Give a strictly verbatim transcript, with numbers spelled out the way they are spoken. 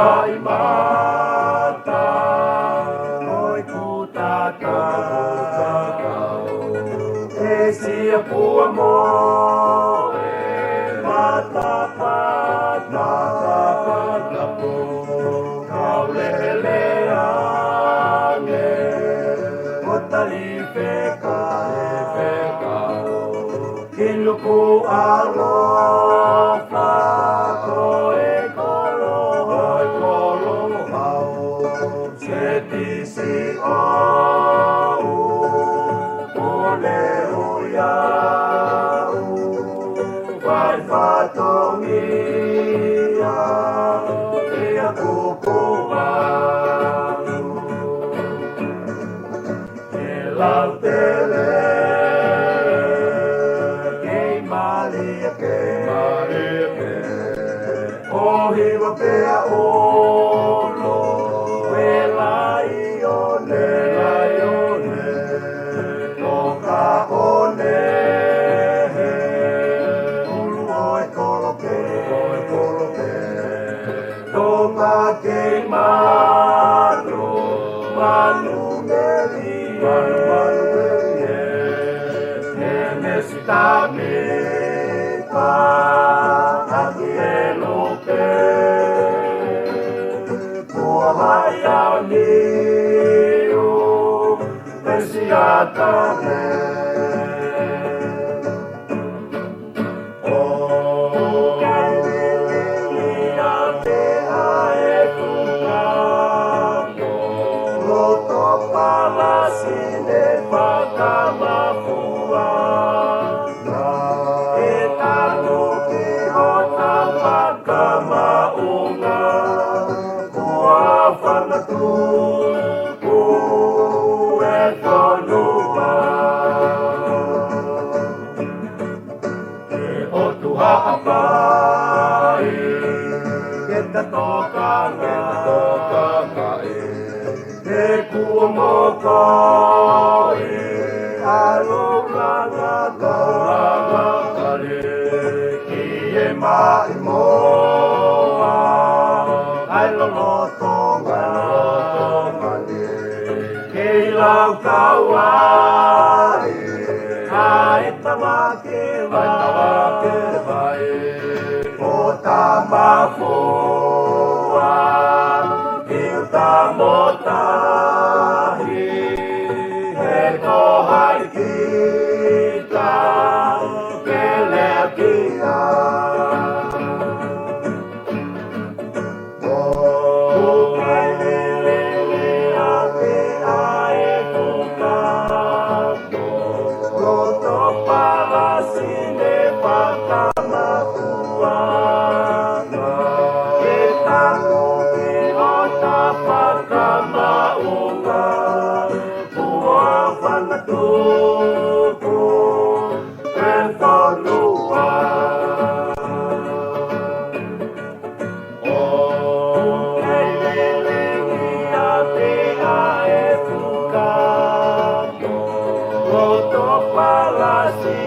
ʻai mata, ʻoi kuta tau, ʻe sia pua mo e mata pata, mata pata po, kau lele ange, ʻo tali fekau, fekau. Kinuku alofa ko e kolo, ko e kolo hau. Setisi o u, pule uia u. Fai fatongia, ia kuku malu. Ke lautele, kei malie ke, malie ke. ʻO hiva pea ʻolo, ʻe laione, laione. Toka ʻone, he ʻulu ʻo e kolope, ʻo e kolope. Tonga kei malu, manu meli, manu, manu meli, he, he mesi tami pa, ʻaki e lupe. Kua mai au ni u, pesi a tane. ʻO kai lili a te a e kuka. Loto palasi ne fakamafua. E tanu ki hota fakamaʻunga. Kua fangatuku e fonua. Ke ʻotu Haʻapai, ke ta toka, ke ta tokangaʻi, ke kuo mokoʻi ʻa e langa, langa kale, ki he maʻimoa ʻa e lolotonga, lolotonga ni. Kei lau kau ai, ʻa e tamake vai, ʻo Tamafua, ki Tamotahi, he ko hai kita, ke lea kia. ʻO kei liliu ʻa e fuka, loto palasi